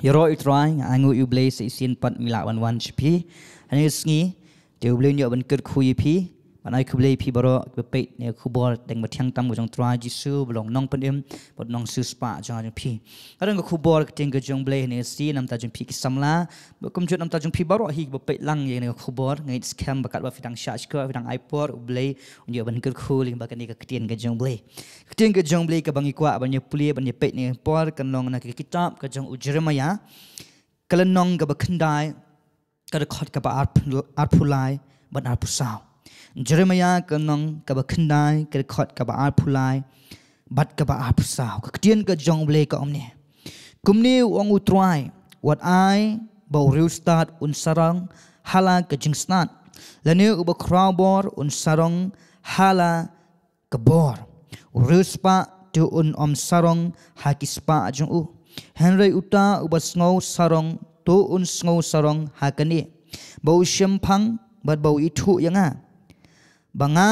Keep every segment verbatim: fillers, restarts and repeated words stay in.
Ïaroh ïa u Trai, nga ainguh ïa u Blei sa shisien pat ba ngi lah ban wan sha phi. Hangne ka sngi, te u Blei un ïoh ban kyrkhu ïa phi. Ban ai khublei ïa phi baroh kiba peit ïa ka khubor, dang ba thiang tam ka jong u Trai Jisu, ba long u nongpynim bad u nongsiewspah jong nga jong phi. Ka don ka khubor ka ktien ka jong u Blei hangne ka sngi na ka bynta jong phi ki samla, bad kumjuh na ka bynta jong phi baroh hi kiba peit lang ïa kane ka khubor. Nga ngeit skhem ba katba phi dang shah shkor, phi dang ai por, u Blei un ïoh ban kyrkhu lyngba kane ka ktien ka jong u Blei. Ka ktien ka jong u Blei kaba ngi kwah ban ïa pule, ban ïa peit ha kane ka por, kan long na ka kitab ka jong u Jeremaïah, ka lynnong kaba khyndai, ka dkhot kaba arphew, arphew lai bad arphew saw. Jeremaïah ka lynnong kaba khyndai, ka dkhot kaba arphew lai bad kaba arphew saw. Ka ktien ka jong u Blei ka ong kumne: Kumne u ong u Trai: Wat ai ba u riewstad un sarong ha la ka jingstad, lane uba khrawbor un sarong ha la ka bor. U riewspah te un ym sarong ha ki spah jong u, hynrei uta uba sngew sarong te un sngew sarong ha kane, ba u shemphang bad ba u ithuh ïa nga, ba nga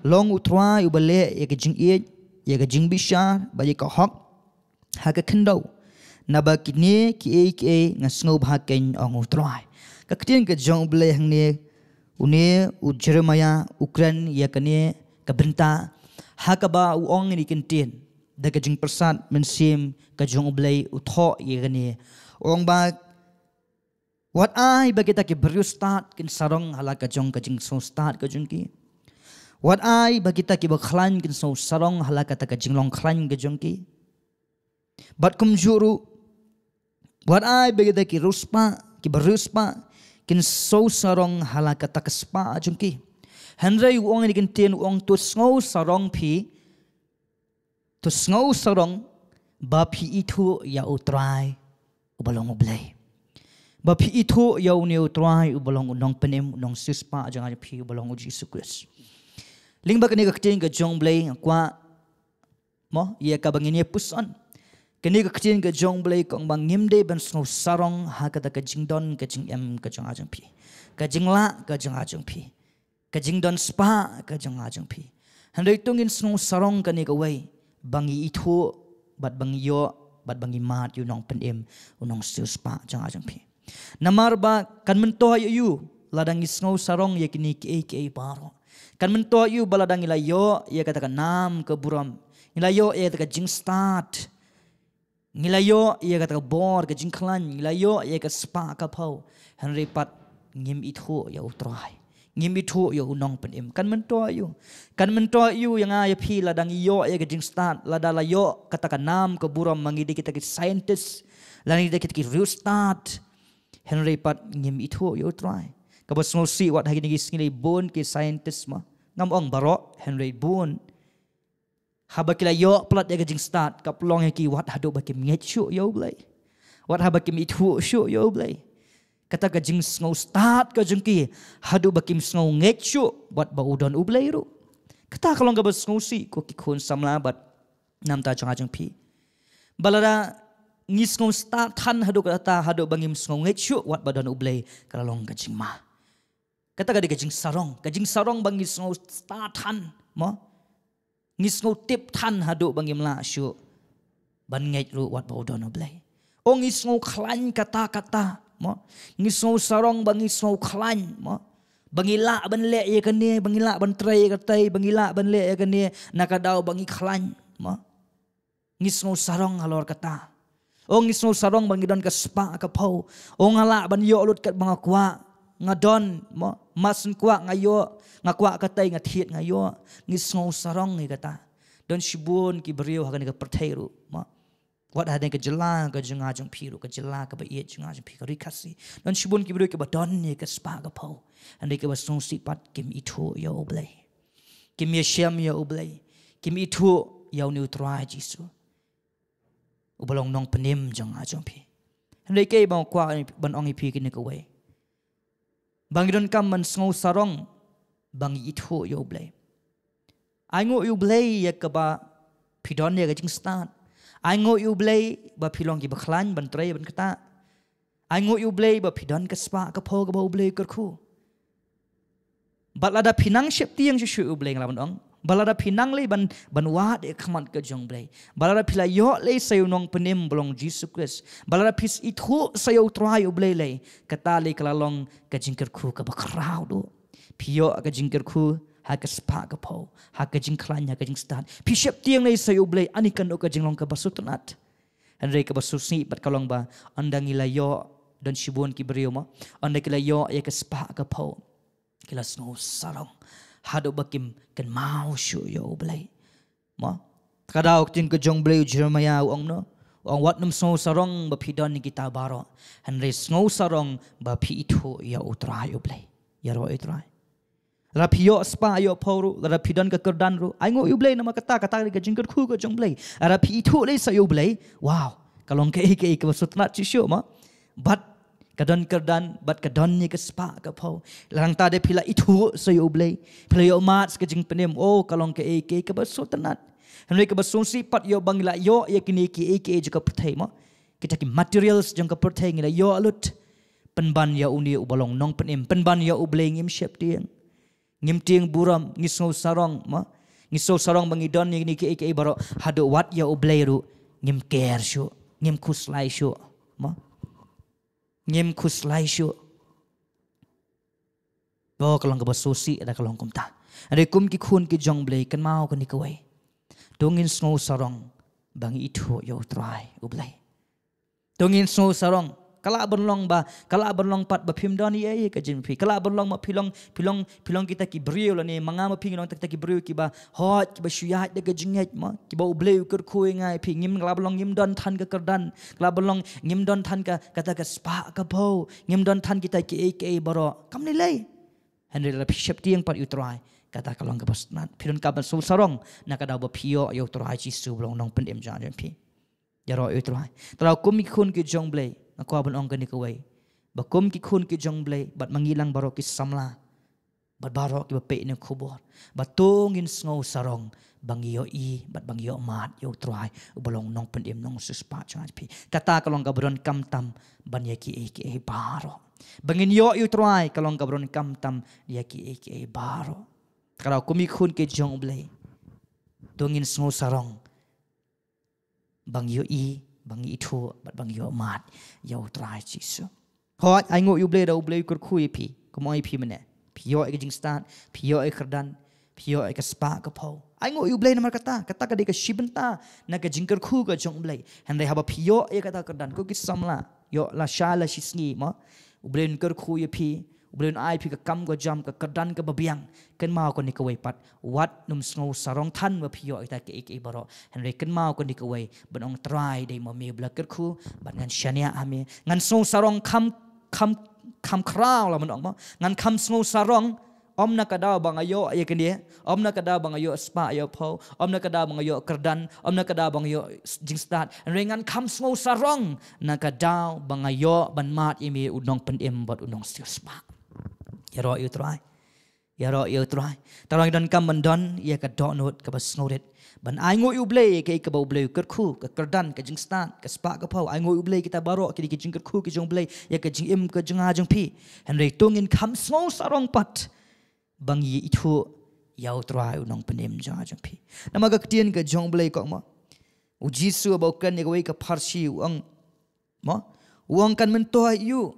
long u Trai uba leh ïa ka jingïeit, ïa ka jingbishar bad ïa ka hok ha ka khyndew. Naba kine kiei kiei nga sngewbha keiñ, ong u Trai. Ka ktien ka jong u Blei hangne, une u Jeremaïah u kren ïa kane ka bynta, ha kaba u ong ïa kane ka ktien da ka jingpyrsad mynsiem ka jong u Blei, u thoh ïa kane. U ong ba, wat ai ba kita kiba riewstad kin sarong ha la ka jong ka jingsngewstad ka jong ki. Wat ai ba kita kiba khlaiñ kin sngew sarong ha la kata ka jinglong khlaiñ ka jong ki. Bad kumjuh ruh, wat ai ba kita ki riewspah, kiba riewspah, kin sngew sarong ha la kata ka spah jong ki. Hynrei u ong ïa kane ka ktien, u ong, to sngew sarong phi, to sngew sarong ba phi ithuh ïa u Trai uba long u Blei. Ba phi ithuh ïa une u Trai uba long u nongpynim, u nongsiewspah jong nga jong phi, uba long u Jisu Khrist. Lyngba kane ka ktien ka jong u Blei nga kwah, mo, ïa kaba ngin ïa puson. Kane ka ktien ka jong u Blei ka ong ba ngim dei ban sngew sarong ha kata ka jingdon ka jingem ka jong nga jong phi, ka jinglah ka jong nga jong phi, ka jingdon spah ka jong nga jong phi. Hynrei to ngin sngew sarong kane kawei, ba ngi ithuh bad ba ngi ïoh bad ba ngi mad ïa u nongpynim, u nongsiewspah jong nga jong phi. Namar ba kan myntoi aïu lada ngi sngew sarong ïa kine kiei kiei baroh? Kan myntoi aïu ba lada ngi la ïoh ïa kata ka nam ka burom, ngi la ïoh ïa kata ka jingstad, ngi la ïoh ïa kata ka bor ka jingkhlaiñ, ngi la ïoh ïa ka spah ka phew, hynrei pat ngim ithuh ïa u Trai, ngim ithuh ïa u nongpynim? Kan myntoi aïu? Kan myntoi aïu ïa nga ïa phi lada ngi ïoh ïa ka jingstad, lada la ïoh kata ka nam ka burom, ma ngi dei kita ki scientist, lane ngi dei kita ki riewstad, hynrei pat ngim ithuh ïa u Trai? Kaba sngewsih, wat ha kine ki sngi la bun ki scientist, mo, ngam ong baroh, hynrei bun, haba ki la ïoh palat ïa ka jingstad, ka pynlong ïa ki wat haduh ba kim ngeit shuh ïa u Blei, wat haba kim ithuh shuh ïa u Blei. Kata ka jingsngewstad ka jong ki, haduh ba kim sngew ngeit shuh wat ba u don u Blei ruh. Kata ka long kaba sngewsih, ko ki khun samla bad na ka bynta jong nga jong phi, ba lada ngi sngew stad than haduh katta, haduh ba ngim sngew ngeit shuh wat ba don u Blei, ka la long ka jingma. Kata ka dei ka jingsarong, ka jingsarong ba ngi sngew stad than, mo, ngi sngew tip than haduh ba ngim lah shuh ban ngeit ruh wat ba u don u Blei. O, ngi sngew khlaiñ katta katta, mo, ngi sngew sarong ba ngi sngew khlaiñ, mo, ba ngi lah ban leh ïa kane, ba ngi lah ban trei ïa katei, ba ngi lah ban leh ïa kane, na ka daw ba ngi khlaiñ, mo. Ngi sngew sarong halor kata. O, ngi sngew sarong ba ngi don ka spah ka phew. O, nga lah ban ïoh lut katba nga kwah, nga don, mo, mar syn kwah nga ïoh, nga kwah katei nga thied nga ïoh. Ngi sngew sarong ïa kata. Don shibun ki briew ha kane ka pyrthei ruh, mo, wat ha kane ka jylla ka jong nga jong phi ruh, ka jylla kaba ïeit jong nga jong phi, ka Ri Khasi, don shibun ki briew kiba don ïa ka spah ka phew, hynrei kiba sngewsih pat kim ithuh ïa u Blei, kim ïashem ïa u Blei, kim ithuh ïa une u Trai Jisu, uba long nongpynim jong nga jong phi. Hynrei kaei ba nga kwah ban ong ïa phi kine kawei, ba ngi donkam ban sngew sarong ba ngi ithuh ïa u Blei. Ainguh ïa u Blei ïa kaba phi don ïa ka jingstad. Ainguh ïa u Blei ba phi long kiba khlaiñ ban trei ban ktah. Ainguh ïa u Blei ba phi don ka spah ka phew kaba u Blei u kyrkhu. Bad lada phi nang sheptieng shuh shuh ïa u Blei, nga lah ban ong, Ba lada phi nang lei ban, ban wad ïa ka khmat ka jong U Blei, ba lada phi la ïoh lei sa ïa u Nongpynim ba long Jisu Khrist, ba lada phi ithuh sa ïa U Trai U Blei lei, kata lei ka la long ka jingkyrkhu kaba khraw duh. Phi ïoh ka jingkyrkhu ha ka spah ka phew, ha ka jingkhlaiñ, ha ka jingstad. Phi sheptieng lei sa ïa U Blei, ani kano ka jinglong kaba sngewtynnat. Hynrei kaba sngewsih pat ka long ba, ynda ngi la ïoh, don shibun ki briew mo, ynda ki la ïoh ïa ka spah ka phew, ki la sngew sarong haduh ba kim kynmaw shuh ïa U Blei. Mo? Ka daw ka ktien ka jong U Blei, u Jeremiah u ong kumno? U ong, wat nym sngew sarong ba phi don ïa kita baroh, hynrei sngew sarong ba phi ithuh ïa U Trai U Blei. Ïaroh ïa U Trai. Lada phi ïoh spah ïoh phew ruh, lada phi don ka kyrdan ruh, ainguh ïa U Blei namar kata, kata ka dei ka jingkyrkhu ka jong U Blei. Lada phi ithuh lei sa ïa U Blei, wow, ka long kaei kaei kaba sngewtynnat shisha mo. Bad ka don kyrdan, bad ka don ïa ka spah ka phew. Lada nangta de phi la ithuh sa ïa U Blei, phi la ïoh mad sa ka jingpynim, oh, ka long kaei kaei kaba sngewtynnat. Hynrei kaba sngewsih pat, ïoh ba ngi la ïoh ïa kine kiei kiei jong ka pyrthei mo, kita ki materials jong ka pyrthei ngi la ïoh lut. Pynban ïa une uba long Nongpynim, pynban ïa U Blei ngim sheptieng. Ngim tieng burom, ngi sngew sarong mo. Ngi sngew sarong ba ngi don ïa kine kiei kiei baroh, haduh wat ïa U Blei ruh ngim care shuh, ngim khuslai shuh mo. Ngim khuslai shuh. Ba ka long kaba sngewsih lada ka long kumta. Hynrei kum ki khun ki jong U Blei, kynmaw kane kawei. To ngin sngew sarong ba ngi ithuh ïa U Trai U Blei. To ngin sngew sarong. Ka lah ban long ba, ka lah ban long pat ba phim don ei ei ha ka jingim phi. Ka lah ban long ba phi long, phi long, phi long kita ki briew lane ma nga ma phi ngi long kita ki briew kiba hoi, kiba shu ïaid da ka jingngeit mo, kiba U Blei u kyrkhu ïa nga ïa phi. Ngim, ka lah ban long ngim don than ka kyrdan, ka lah ban long ngim don than ka, kata ka spah ka phew, ngim don than kita kiei kiei baroh. Kam lei lei. Hynrei lada phi sheptieng pat ïa U Trai, kata ka long kaba sngewtynnat. Phi donkam ban sngew sarong na ka daw ba phi ïoh ïa U Trai Jisu ba long Nongpynim jong nga jong phi. Ïaroh ïa U Trai. Te lada kum ki khun ki jong U Blei, nga kwah ban ong kane kawei, ba kum ki khun ki jong U Blei, bad ma ngi lang baroh ki samla, bad baroh kiba peit ïa kane ka khubor, ba to ngin sngew sarong ba ngi ïohi bad ba ngi ïoh mad ïa U Trai uba long Nongpynim Nongsiewspah jong nga jong phi. Kata ka long kaba donkam tam ban ïa kiei kiei baroh. Ba ngin ïoh ïa U Trai ka long kaba donkam tam ïa kiei kiei baroh. Ka daw kum ki khun ki jong U Blei, to ngin sngew sarong ba ngi ïohi, ba ngi ithuh, bad ba ngi ïoh mad ïa U Trai Jisu. Hooid, ainguh ïa U Blei da U Blei u kyrkhu ïa phi. Kumno ïa phi mynne? Phi ïoh ïa ka jingstad, phi ïoh ïa ka kyrdan, phi ïoh ïa ka spah ka phew. Ainguh ïa U Blei namar kata, kata ka dei ka shi bynta na ka jingkyrkhu ka jong U Blei. Hynrei haba phi ïoh ïa kata ka kyrdan, ko ki samla, ïoh la shai la shi sngi mo, U Blei un kyrkhu ïa phi, U Blei un ai phi ka kam ka jam, ka kyrdan kaba biang. Kynmaw kane kawei pat, wat nym sngew sarong than ba phi ïoh ïa kita kiei kiei baroh. Hynrei kynmaw kane kawei, ban ong Trai, dei ma me ba la kyrkhu, bad ngan shaniah ha me. Ngan sngew sarong kham, kham, kham khraw la ban ong mo. Ngan kham sngew sarong, ym na ka daw ba nga ïoh ïa kane, ym na ka daw ba nga ïoh spah ïoh phew, ym na ka daw ba nga ïoh kyrdan, ym na ka daw ba nga ïoh s-, jingstad. Hynrei ngan kham sngew sarong na ka daw ba nga ïoh ban mad ïa me u Nongpynim bad u Nongsiewspah. Ïaroh ïa U Trai. Ïaroh ïa U Trai. Te ngi donkam ban don ïa ka dohnud kaba sngewrit ban ainguh ïa U Blei ïa kaei kaba U Blei u kyrkhu, ka kyrdan, ka jingstad, ka spah ka phew. Ainguh ïa U Blei kita baroh ki dei ki jingkyrkhu ki jong U Blei ïa ka jingim ka jong nga jong phi. Hynrei to ngin kham sngew sarong pat ba ngi ithuh ïa U Trai u Nongpynim jong nga jong phi. Namar ka ktien ka jong U Blei ka ong mo, u Jisu haba u kren ïa kawei ka pharshi u ong mo, u ong kan myntoi ïa u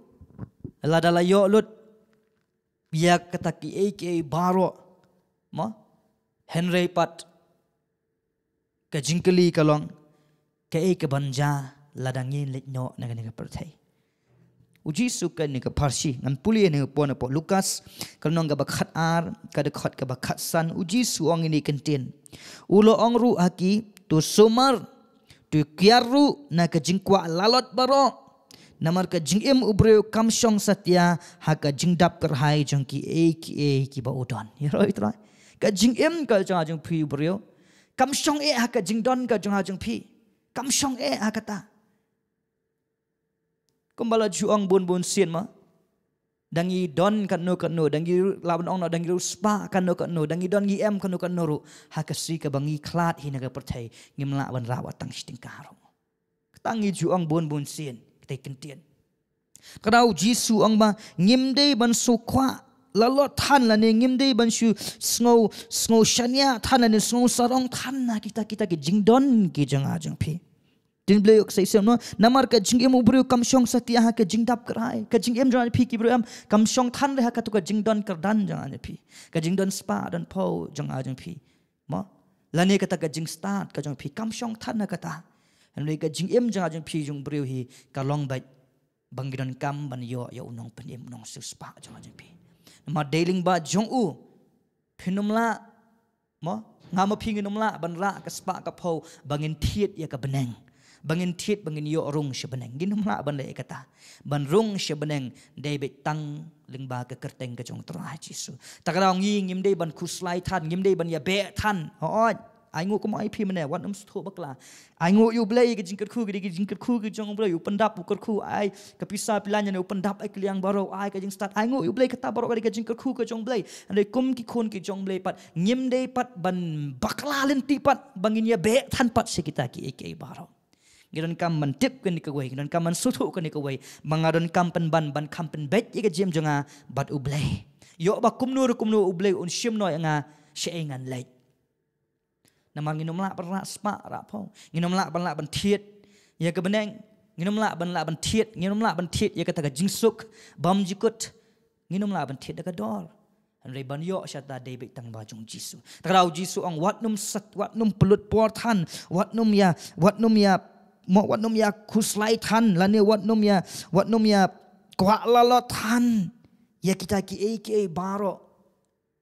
lada la ïoh lut ïa kata kiei kiei baroh mo. Hynrei pat ka jingkylli ka long, kaei kaban jia lada ngin leit noh na kane ka pyrthei? U Jisu kane ka pharshi, ngan pule na ka por na pdeng Lukas, ka lynnong kaba khatar, ka dkhot kaba khatsan, u Jisu u ong ïa kine ki ktien. U la ong ruh ha ki, to sumar, to kiar ruh na ka jingkwah lalot baroh. Namar ka jingim u briew kam shong satia ha ka jingdap kyrhai jong kiei kiei kiba u don. Ïaroh ïa U Trai. Ka jingim ka jong nga jong phi u briew kam shong eh ha ka jingdon ka jong nga jong phi. Kam shong eh ha kata. Kumba la ju ong bun bun sien mo, da ngi don kano kano, da ngi, lah ban ong noh, da ngi riewspah kano kano, da ngi don ngi em kano kano ruh, ha ka sngi kaba ngi khlad hi na ka pyrthei, ngim lah ban rah wat tang shi tyngka ruh. Kata ngi ju ong bun bun sien, kita ki ktien. Ka daw u Jisu u ong ba ngim dei ban sngewkwah lalot than lane ngim dei ban shu sngew, sngew shaniah than lane sngew sarong than na kita, kita ki jingdon ki jong nga jong phi. Tin Blei ïoh sa ïashem no, namar ka jingim u briew kam shong satia ha ka jingdap kyrhai. Ka jingim jong nga jong phi ki briew em, kam shong than re ha katu ka jingdon kyrdan jong nga jong phi. Ka jingdon spah don phew jong nga jong phi. Mo? Lane kata ka jingstad ka jong phi kam shong than na kata. Hynrei ka jingim jong nga jong phi jong briew hi ka long bad ba ngi donkam ban ïoh ïa u nongpynim u nongsiewspah jong nga jong phi. Namar dei lyngba jong u phin ym lah, mo, nga ma phi ngin ym lah ban rah ka spah ka phew ba ngin thied ïa ka bneng, ba ngin thied ba ngin ïoh rung sha bneng. Ngin ym lah ban leh ïa kata. Ban rung sha bneng dei beit tang lyngba ka kyrteng ka jong u Trai Jisu. Ta ka daw ngi ngim dei ban khuslai than, ngim dei ban ïabeh than. Hooid, ai nguh kum ai phi mynne, wat nym sngewthuh bakla. Ai nguh ïa u Blei, ka jingkyrkhu ka dei ka jingkyrkhu ka jong u Blei, u pyndap u kyrkhu, ai ka pisa phi la ñiah ne u pyndap ai ka liang baroh, ai ka jingstad. Ai nguh ïa u Blei, kata baroh ka dei ka jingkyrkhu ka jong u Blei. Hynrei kum ki khun ki jong u Blei pat ngim dei pat ban bakla lynti pat ba ngin ïabeh than pat sha kita kiei kiei baroh. Ngi donkam ban tip kane kawei, ngi donkam ban sngewthuh kane kawei, ba nga donkam pynban ban kham pynbeit ïa ka jingim jong nga bad u Blei. Ïoh ba kumno re kumno u Blei un shim noh ïa nga, shaei ngan leit. Namar ngin ym lah ban rah spah rah phew, ngin ym lah ban, lah ban thied ïa ka bneng, ngin ym lah ban, lah ban thied, ngin ym lah ban thied ïa kata ka jingsuk bymjukut, ngin ym lah ban thied da ka dor. Hynrei ban ïoh shata dei beit tang ba jong u Jisu. Ta ka daw u Jisu u ong wat nym sat, wat nym pynlut por than, wat nym ïa, wat nym ïa, mo, wat nym ïa khuslai than lane wat nym ïa, wat nym ïa kwah lalot than ïa kita kiei kiei baroh.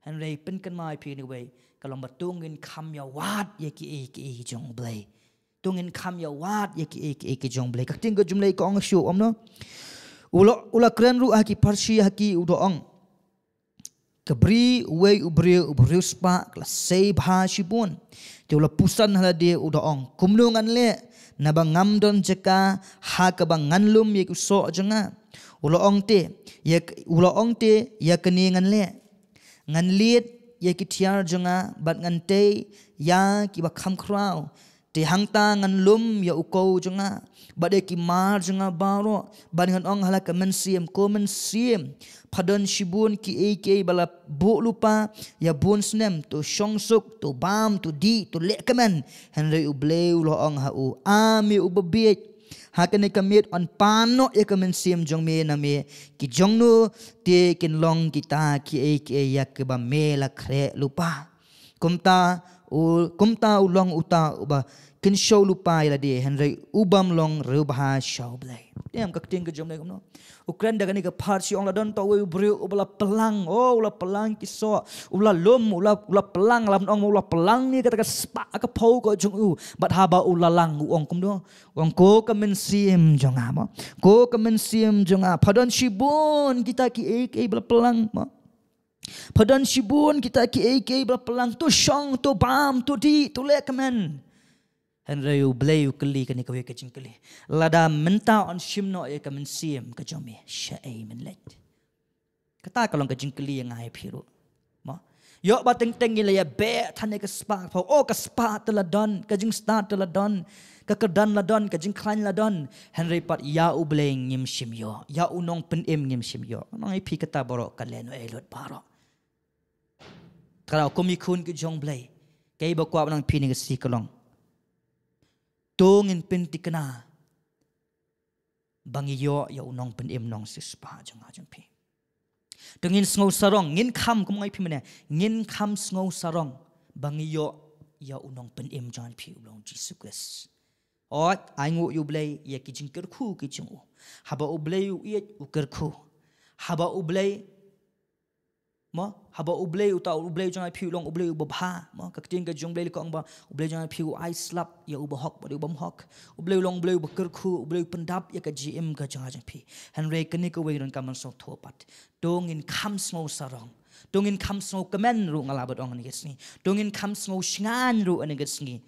Hynrei pynkynmaw ïa phi kane kawei, ka long ba to ngin kham ïa wad ïa kiei kiei jong u Blei. To ngin kham ïa wad ïa kiei kiei ki jong u Blei. Ka ktien ka jong u Blei ka ong shuh, ym no? U la, u la kren ruh ha ki pharshi ha ki, u da ong, ka bri uwei u briew uba riewspah, ka la sei bha shibun. Te u la puson ha lade, u da ong, kumno ngan leh, naba ngam don jaka ha kaba ngan lum ïa u soh jong nga? U la ong te, ïa, u la ong te, ïa kane ngan leh. Ngan lied ïa ki tiar jong nga bad ngan tei ïa kiba kham khraw. Te hangta ngan lum ïa u kow jong nga bad ïa ki mar jong nga baroh, bad ngan ong ha la ka mynsiem, ko mynsiem, pha don shibun kiei kiei ba la buh lypa ïa bun snem, to shong suk, to bam, to dih, to leh kmen. Hynrei u Blei u la ong ha u, a me uba bieit, ha kane ka miet yn pan noh ïa ka mynsiem jong me na me. Ki jong no te kin long kita kiei kiei ïa kiba me la khreh lypa? Kumta u, kumta u long uta uba kynshew lypa ïa lade, hynrei u bym long riewbha sha u Blei. Te em ka ktien ka jong u Blei kumno? U kren da kane ka pharshi, u ong la don uta uwei u briew uba la pynlang, oh, u la pynlang ki soh, u la lum, u la, u la pynlang, la ong u la pynlang ïa kata ka spah ka phew ka jong u. Bad haba u la lang u ong kumno? U ong, ko ka mynsiem jong nga, mo, ko ka mynsiem jong nga, pha don shibun kita kiei kiei ba la pynlang, mo. Pha don shibun kita kiei kiei ba la pynlang, to shong, to bam, to dih, to leh kmen. Hynrei u Blei u kylli kane kawei ka jingkylli, lada mynta yn shim noh ïa ka mynsiem ka jong me, shaei men leit? Kata ka long ka jingkylli ïa nga ïa phi ruh. Mo? Ïoh ba teng teng ngi la ïabeh than ïa ka spah, pha, oh, ka spah te la don, ka jingstad te la don, ka kyrdan la don, ka jingkhlaiñ la don. Hynrei pat ïa u Blei ngim shym ïoh, ïa u nongpynim ngim shym ïoh. Ngan ong ïa phi kata baroh ka leh noh ei lut baroh. Ka daw kum ki khun ki jong u Blei, kaei ba kwah ban ong ïa phi kane ka sngi ka long, to ngin pynthikna ba ngi ïoh ïa u nongpynim nongsiewspah jong nga jong phi. To ngin sngew sarong, ngin kham, kum nga ong ïa phi mynne, ngin kham sngew sarong ba ngi ïoh ïa u nongpynim jong nga jong phi uba long u Jisu Khrist. Hooid, ai nguh ïa u Blei ïa ki jingkyrkhu ki jong u. Haba u Blei u ïeit u kyrkhu. Haba u Blei, mo, haba u Blei uta u Blei jong nga jong phi u long u Blei uba bha, mo, ka ktien ka jong u Blei ka ong ba u Blei jong nga jong phi u ai slap ïa uba hok bad ïa u bym hok. U Blei u long u Blei uba kyrkhu, u Blei u pyndap ïa ka jingim ka jong nga jong phi. Hynrei kane kawei ngi donkam ban sngewthuh pat. To ngin kham sngew sarong, to ngin kham sngew kmen ruh, nga lah ban ong kane ka sngi. To ngin kham sngew shngaiñ ruh kane ka sngi.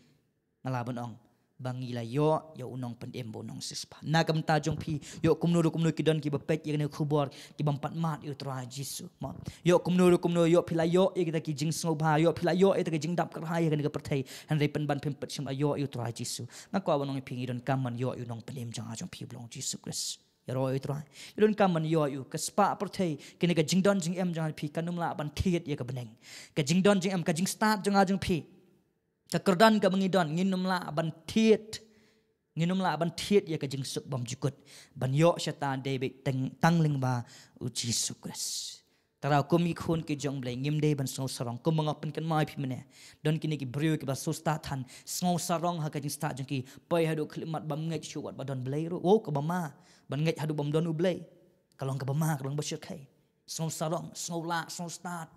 Nga lah ban ong ba ngi la ïoh ïa u nongpynim bad u nongsiewspah. Na ka bynta jong phi, ïoh kumno ruh kumno ki don kiba peit ïa kane ka khubor, ki bym pat mad ïa u Trai Jisu, mo. Ïoh kumno ruh kumno, ïoh phi la ïoh ïa kita ki jingsngewbha, ïoh phi la ïoh ïa kita ki jingdap kyrhai ïa kane ka pyrthei, hynrei pynban phim pat shym la ïoh ïa u Trai Jisu. Nga kwah ban ong ïa phi, ngi donkam ban ïoh ïa u nongpynim jong nga jong phi uba long u Jisu Khrist. Ïaroh ïa u Trai. Ngi donkam ban ïoh ïa u. Ka spah pyrthei, kane ka jingdon jingem jong phi kan ym lah ban thied ïa ka bneng. Ka jingdon jingem, ka jingstad jong nga jong phi, ka kyrdan kaba ngi don, ngin ym lah ban thied. Ngin ym lah ban thied ïa ka jingsuk bymjukut ban ïoh shata dei beit tang, tang lyngba u Jisu Khrist. Te lada kum ki khun ki jong U Blei ngim dei ban sngew sarong, kum ba nga pynkynmaw ïa phi mynne, don kine ki briew kiba shu stad than, sngew sarong ha ka jingstad jong ki, poi haduh khyllipmat bym ngeit shuh wat ba don Blei ruh. Wow, kaba ma ban ngeit haduh bym don U Blei. Ka long kaba ma, ka long ba shyrkhei. Sngew sarong, sngew lah, sngew stad.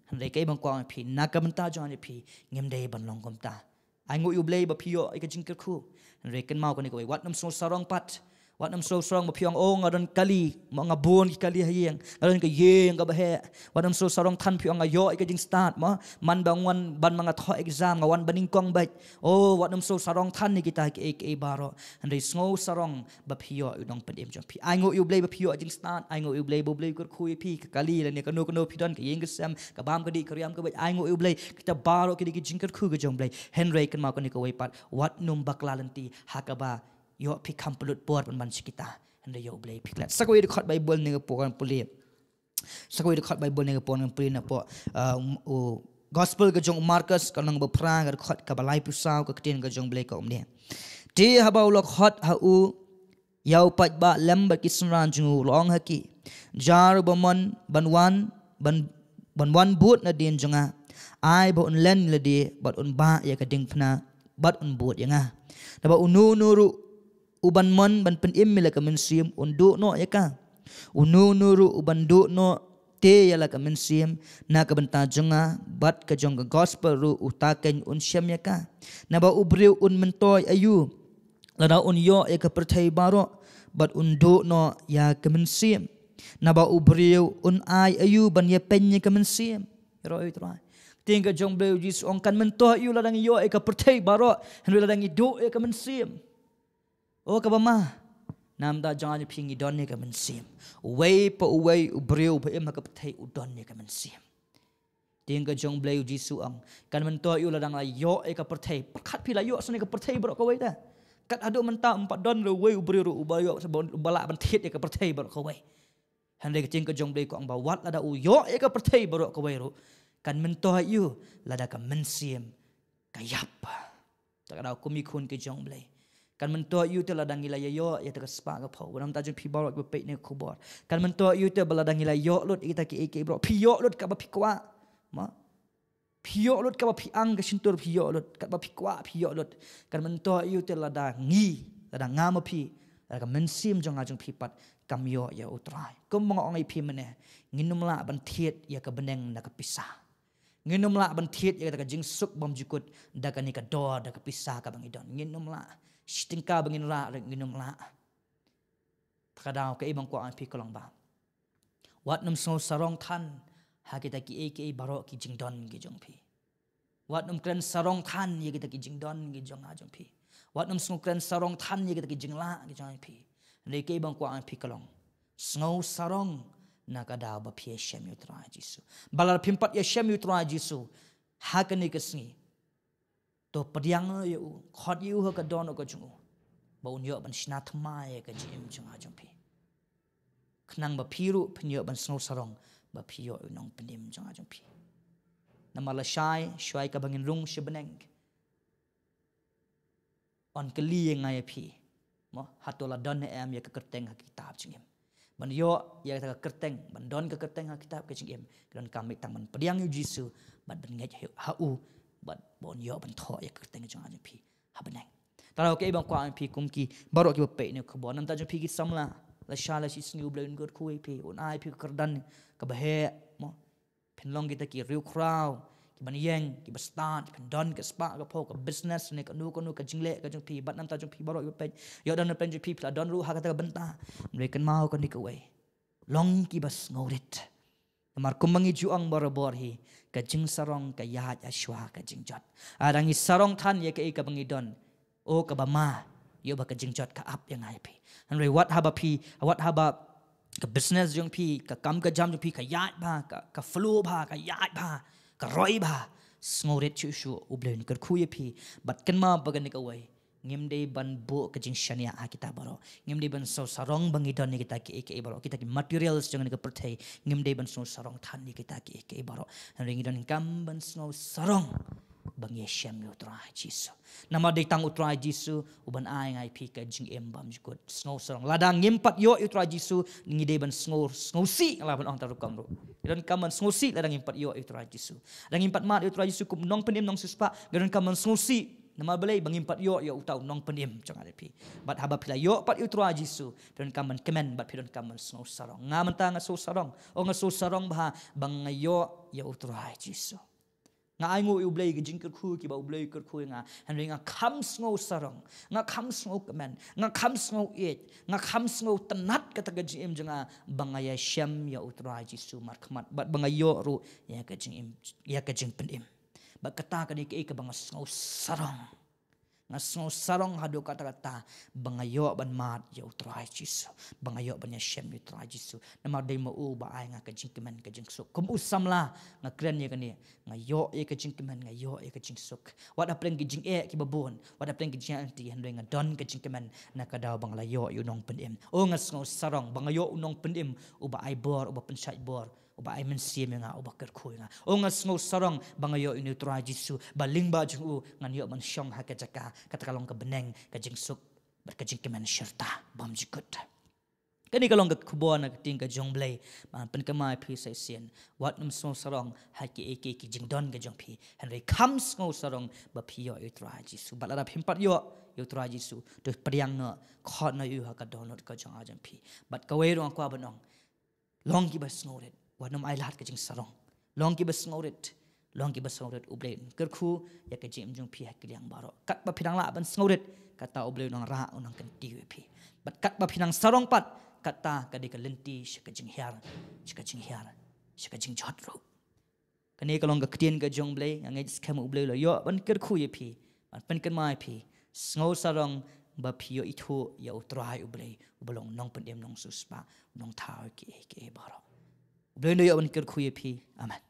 Hynrei kaei ba nga kwah ong ïa phi, na ka bynta jong nga ïa phi, ngim dei ban long kumta. Ai nguh ïa U Blei ba phi ïoh ïa ka jingkyrkhu. Hynrei kynmaw kane kawei, wat nym sngew sarong pat. Wat nym sngew sarong ba phi ong, oh, nga don kali, mo, nga bun ki kali ha ïing, nga don ka ïing kaba heh. Wat nym sngew sarong than phi ong nga ïoh ïa ka jingstad, mo, man ba nga wan, ban ma nga thoh exam, nga wan banyngkong beit. Oh, wat nym sngew sarong than ïa kita kiei kiei baroh. Hynrei sngew sarong ba phi ïoh ïa u nongpynim jong phi. Ai nguh ïa U Blei ba phi ïoh jingstad, ai nguh ïa U Blei ba U Blei u kyrkhu ïa phi, ka kali lane kano kano phi don, ka ïing ka sem, ka bam ka dih, ka riam ka beit, ai nguh ïa U Blei, kita baroh ki dei ki jingkyrkhu ka jong U Blei. Hynrei kynmaw kane kawei pat, wat nym bakla lynti ha kaba ïoh phi kham pynlut por ban ban sha kita. Hynrei ïa U Blei phi klet. Sa kawei dkhot Baibl ne ka por ngan pule. Sa kawei dkhot Baibl ne ka por ngan pule na pdeng, uh, um, u Gospel ka jong u Markus, ka lynnong ba phra, ka dkhot kaba laiphew saw, ka ktien ka jong U Blei ka ong kumne. Te haba u la khot ha u ïa u paidbah lem bad ki synran jong u, u la ong ha ki, jar uba mon ban wan, ban, ban wan bud nadien jong nga, ai ba un len ïa lade bad un bah ïa ka diengphna bad un bud ïa nga. Naba uno uno ruh uban mon ban pynim ïa la ka mynsiem un duh noh ïa ka. Uno uno ruh uban duh noh te ïa la ka mynsiem na ka bynta jong nga bad ka jong ka gospel ruh, uta keiñ un shem ïa ka. Naba u briew un myntoi aïu lada un ïoh ïa ka pyrthei baroh bad un duh noh ïa ka mynsiem? Naba u briew un ai aïu ban ïapeiñ ïa ka mynsiem? Ïaroh ïa u Trai. Ktien ka jong U Blei, u Jisu ong, kan myntoi aïu lada ngi ïoh ïa ka pyrthei baroh, hynrei lada ngi duh ïa ka mynsiem? Oh, kaba ma, na ka bynta jong nga jong phi ngi don ïa ka mynsiem. Uwei pa uwei u briew uba im ha ka pyrthei u don ïa ka mynsiem. Ktien ka jong U Blei, u Jisu ong, kan myntoi aïu lada nga la ïoh ïa ka pyrthei. Pyrkhat phi, la ïoh shane ka pyrthei baroh kawei te. Kat haduh mynta ym pat don ruh uwei u briew ruh uba ïoh, uba lah ban thied ïa ka pyrthei baroh kawei. Hynrei ka ktien ka jong U Blei ka ong ba wat lada u ïoh ïa ka pyrthei baroh kawei ruh, kan myntoi aïu lada ka mynsiem ka ïap? Te ka daw kum ki khun ki jong U Blei, kan myntoi aïu te lada ngi la ïa ïoh ïa kata ka spah ka phew? Wat na ka bynta jong phi baroh kiba peit ïa kane ka khubor, kan myntoi aïu te ba lada ngi la ïoh lut ïa kita kiei kiei baroh, phi ïoh lut kaba phi kwah, ma? Phi ïoh lut kaba phi ang, ka shyntur phi ïoh lut, kaba phi kwah phi ïoh lut. Kan myntoi aïu te lada ngi, lada nga ma phi, lada ka mynsiem jong nga jong phi pat kam ïoh ïa u Trai? Kum ba nga ong ïa phi mynne, ngin ym lah ban thied ïa ka bneng na ka pisa. Ngin ym lah ban thied ïa kata ka jingsuk bymjukut da kane ka dor, da ka pisa kaba ngi don. Ngin ym lah. Shi tyngka ba ngin rah ruh ngin ym lah. Te ka daw kaei ba nga kwah ong ïa phi ka long ba wat nym sngew sarong than ha kita kiei kiei baroh ki jingdon ki jong phi. Wat nym kren sarong than ïa kita ki jingdon ki jong nga jong phi. Wat nym sngew kren sarong than ïa kita ki jinglah ki jong phi. Hynrei kaei ba nga kwah ong ïa phi ka long, sngew sarong na ka daw ba phi ïashem ïa u Trai Jisu. Ba lada phim pat ïashem ïa u Trai Jisu ha kane ka sngi, to pdiang ïa u, khot ïa u ha ka dohnud ka jong u, ba un ïoh ban shna thymmai ïa ka jingim jong nga jong phi, khnang ba phi ruh phin ïoh ban sngew sarong ba phi ïoh ïa u nongpynim jong nga jong phi. Namar lashai, shuwa kaba ngin rung sha bneng, yn kylli ïa nga ïa phi, mo, hato la don ne em ïa ka kyrteng ha ka kitab jingim? Ban ïoh ïa kata ka kyrteng, ban don ka kyrteng ha ka kitab ka jingim, ka donkam beit tang ban pdiang ïa u Jisu bad ban ngeit ha u, bad ba un ïoh ban thoh ïa ka kyrteng jong nga jong phi ha bneng. Te ka daw kaei ba nga kwah ong ïa phi kum ki baroh kiba peit ïa kane ka khubor, na ka bynta jong phi ki samla, lashai la shisngi U Blei un kyrkhu ïa phi, un ai ïa phi ka kyrdan kaba heh, mo. Phin long kita ki riewkhraw kiban ïeng, kiba stad, phin don ka spah ka phew, ka business ne kano kano ka jingleh ka jong phi, bad na ka bynta jong phi baroh kiba peit, ïoh don na pdeng jong phi, phi la don ruh ha kata ka bynta. Hynrei kynmaw kane kawei, long kiba sngewrit. Namar kum ba ngi ju ong barabor hi, ka jingsarong ka ïaid ha shuwa ka jingjot. Lada ngi sarong than ïa kaei kaba ngi don, o kaba ma, ïoh ba ka jingjot ka ap ïa nga ïa phi. Hynrei wat haba phi, wat haba ka business jong phi, ka kam ka jam jong phi ka ïaid bha, ka, ka flow bha, ka ïaid bha, ka roi bha, sngewrit shuh shuh, U Blei un kyrkhu ïa phi. Bad kynmaw ba kane kawei, Ngim dei ban buh ka jingshaniah ha kita baroh. Ngim dei ban sngewsarong ba ngi don ïa kita kiei kiei baroh. Kita ki materials jong kane ka pyrthei. Ngim dei ban sngewsarong than ïa kita kiei kiei baroh. Hynrei ngi donkam ban sngewsarong ba ngi ïashem ïa u Trai Jisu. Namar dei tang u Trai Jisu uban ai ïa ngi phi ka jingim bymjukut. Sngewsarong. Lada ngim pat ïoh ïa u Trai Jisu, ngi dei ban sngew, sngewsih, la ban ong tang rukom ruh. Ngi donkam ban sngewsih lada ngim pat ïoh ïa u Trai Jisu. Lada ngim pat mad ïa u Trai Jisu kum u nongpynim nongsiewspah, ngi donkam ban sngewsih. Namar balei? Ba ngim pat ïoh ïa uta u nongpynim jong nga ïa phi. Bad haba phi la ïoh pat ïa u Trai Jisu, phi donkam ban kmen, bad phi donkam ban sngewsarong. Nga mynta nga sngewsarong. O, nga sngewsarong bha ba nga ïoh ïa u Trai Jisu. Nga ainguh ïa u Blei ka jingkyrkhu kiba u Blei u kyrkhu ïa nga. Hynrei nga kham sngewsarong, nga kham sngewkmen, nga kham sngewieit, nga kham sngewtynnat kata ka jingim jong nga ba nga ïashem ïa u Trai Jisu markhmat bad ba nga ïoh ruh ïa ka jingim, ïa ka jingpynim. Bad kata ka dei kaei kaba nga sngewsarong. Nga sngewsarong haduh katta katta ba nga ïoh ban mad ïa u Trai Jisu, ba nga ïoh ban ïashem ïa u Trai Jisu. Namar dei ma u ba ai nga ka jingkmen ka jingsuk. Kum u samla nga kren ïa kane, nga ïoh ïa ka jingkmen, nga ïoh ïa ka jingsuk. Wat hapdeng ki jingeh kiba bun, wat hapdeng ki jingeh lynti, hynrei nga don ka jingkmen na ka daw ba nga la ïoh ïa u nongpynim. O, nga sngewsarong ba nga ïoh u nongpynim uba ai bor, uba pynshait bor, uba ai mynsiem ïa nga, uba kyrkhu ïa nga. O, nga sngewsarong ba nga ïoh ïa u Trai Jisu, ba lyngba jong u ngan ïoh ban shong ha ka jaka, kata ka long ka bneng ka jingsuk bad ka jingkmen shirta bymjukut. Kane ka long ka khubor na ka ktien ka jong u Blei ban pynkynmaw ïa phi sa shisien. Wat nym sngewsarong ha kiei kiei ki jingdon ka jong phi, hynrei kham sngewsarong ba phi ïoh ïa u Trai Jisu. Bad lada phim pat ïoh ïa u Trai Jisu, to pdiang noh, khot noh ïa u ha ka dohnud ka jong nga jong phi. Bad kawei ruh nga kwah ban ong, long kiba sngewrit. Wat nym ailad ka jingsarong. Long kiba sngewrit. Long kiba sngewrit. U Blei un kyrkhu ïa ka jingim jong phi ha ki liang baroh. Katba phi dang lah ban sngewrit, kata u Blei u nang rah, u nang kyntiew ïa phi. Bad katba phi dang sarong pat, kata ka dei ka lynti sha ka jinghiar, sha ka jinghiar, sha ka jingjot ruh. Kane ka long ka ktien ka jong u Blei. Nga ngeit skhem u Blei u la ïoh ban kyrkhu ïa phi, ban pynkynmaw ïa phi. Sngewsarong ba phi ïoh ithuh ïa u Trai u Blei, uba long nongpynim nongsiewspah, nongthaw kiei kiei baroh. U Blei un ïoh ban kyrkhu ïa phi. Amen.